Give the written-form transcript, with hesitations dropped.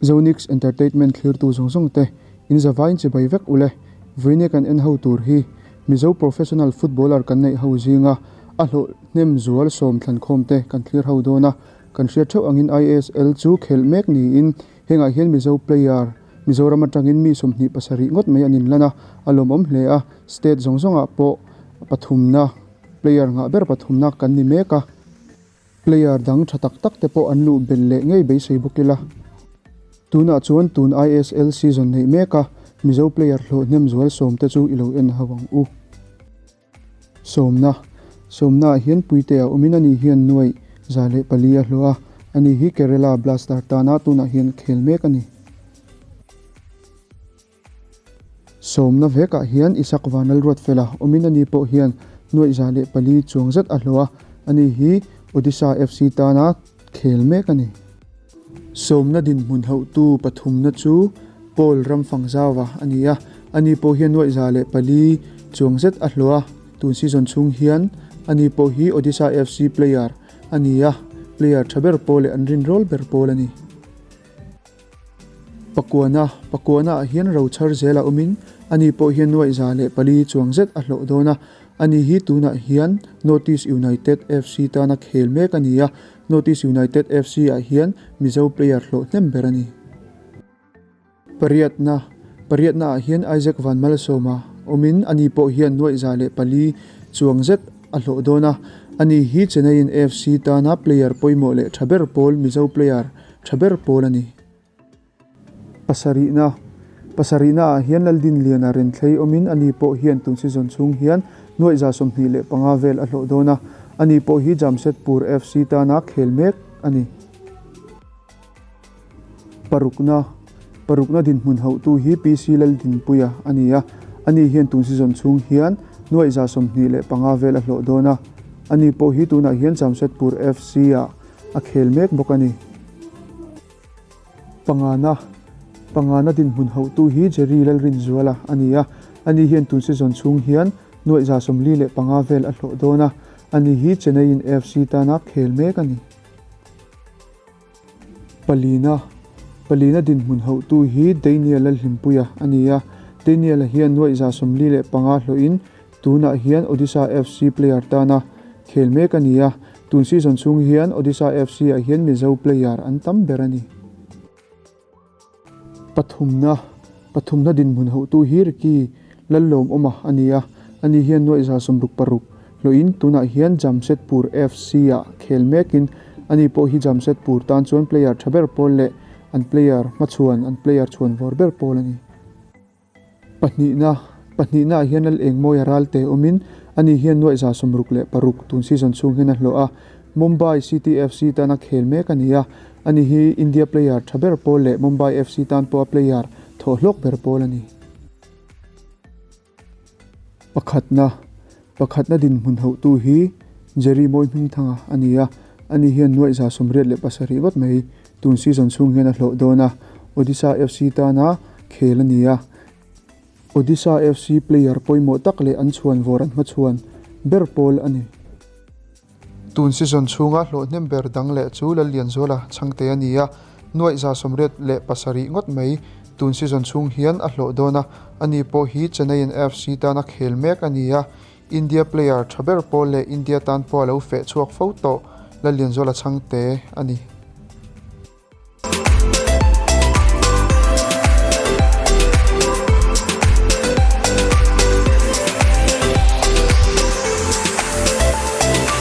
Zonix Entertainment thlirtu zawng zawng te in zavaiin chibai vek ule. Vawinia kan en ho tur hi Mizo professional footballer kan neih ho zinga a hlawh hnem zual sawm thlankhawm te kan thlir ho dawn a. Kan hriat theuh angin ISL chu khelh mek niin hengah hian Mizo player Mizoram atangin mi 27 ngawt mai an inlan a, a lawmawm hle a, state zawng zawngah pawh pathumna player ngah ber pathumna kan ni mek a. Player dang tha tak tak te pawh an luh belh leh ngei beisei bawk ila. Tunah chuan tun ISL season neih mek a, Mizo player hlawh hnem zual sawm te chu i lo en ho ang u. Sawmna, Sawmnaah hian Puitea awmin ani hian 104 a hlawh a, ani hi Kerala Blaster tana tunah hian khel mek a ni. Sawmna vekah hian Isak Vanlalruatfela awmin ani pawh hian 104 chuang zet a hlawh a, ani hi Odisha FC tana khel mek a ni. Sawmna dinhmun hauhtu pathumna chu Paul Ramfangzauva a ni a, ani pawh hian 104 chuang zet a hlawh a, tun season chhung hian ani pawh hi Odisha FC player a ni a, player tha ber pawl leh an rinrawl ber pawl a ni. Pakuana, Pakuana ah hian rochar zela awmin ani pawh hian 104 chuang zet a hlawh dawn a, ani hi tunah hian North East United FC tana khel mek a ni a, North East United FC ah hian Mizo player hlawh hnem ber a ni. Pariatna, Pariatna ah hian Isaac Vanmalsawma awmin ani pawh hian 104 chuang zet a hlawh dawn a, ani hi Chennaiyin FC tana player pawimawh leh tha ber pawl Mizo player tha ber pawl a ni. Pasarihna, Pasarihna ah hian Laldinliana Renthlei awmin ani pawh hian tun season chhung hian 125 vel a hlawh dawn a, ani pawh hi Jamshedpur FC tana khel mek a ni. Parukna, Parukna dinhmun hauhtu hi PC Laldinpuia a ni a, ani hian tun season chhung hian 125 vel a hlawh dawn a, ani pawh hi tunah hian Jamshedpur FC ah a khel mek bawk a ni. Pangana, Pangana dinhmun hauhtu hi Jerry Lalrinzuala a ni a, ani hian tun season chhung hian 145 vel a hlawh dawn a, ani hi Chennaiyin FC tana khel mek a ni. Palina, Palina dinhmun hauhtu hi Daniel Lalhlimpuia a ni a, Daniel-a hian 145 hlawhin tunah hian Odisha FC player tana khel mek a ni a, tun season chhung hian Odisha FC ah hian Mizo player an tam ber a ni. Pathumna, Pathumna dinhmun hauhtu hi Ricky Lallawmawma a ni a, ani hian 166 hlawhin tunah hian Jamshedpur FC ah khel mekin ani pawh hi Jamshedpur tan chuan player tha ber pawl leh an player hmachhuan an player chhuan vawr ber pawl a ni. Pahnihna, Pahnihna ah hian Lalengmawia Ralte awmin ani hian 166 tun season chhung hian a hlawh a, Mumbai City FC tana khel mek a ni a, ani hi India player tha ber pawl leh Mumbai FC tan pawha player thawh hlawk ber pawl a ni. Pakhatna, Pakhatna dinhmun hauhtu hi Jerry Mawihmingthanga a ni a, ani hian 187 ngawt mai tun season chhung hian a hlawh dawn a, Odisha FC tana khel a ni a. Odisha FC player pawimawh tak leh an chhuan vawr an hmachhuan ber pawl a ni. Tun season chhunga hlawh hnem ber dang leh chu Lallianzuala Chhangte a ni a, 187 ngawt mai tun season chhung hian a hlawh dawn a, ani pawh hi Chennaiyin FC tana khel mek a ni a, India player tha ber pawl leh India tan pawh a lo feh chhuak fo tawh Lallianzuala Chhangte a ni.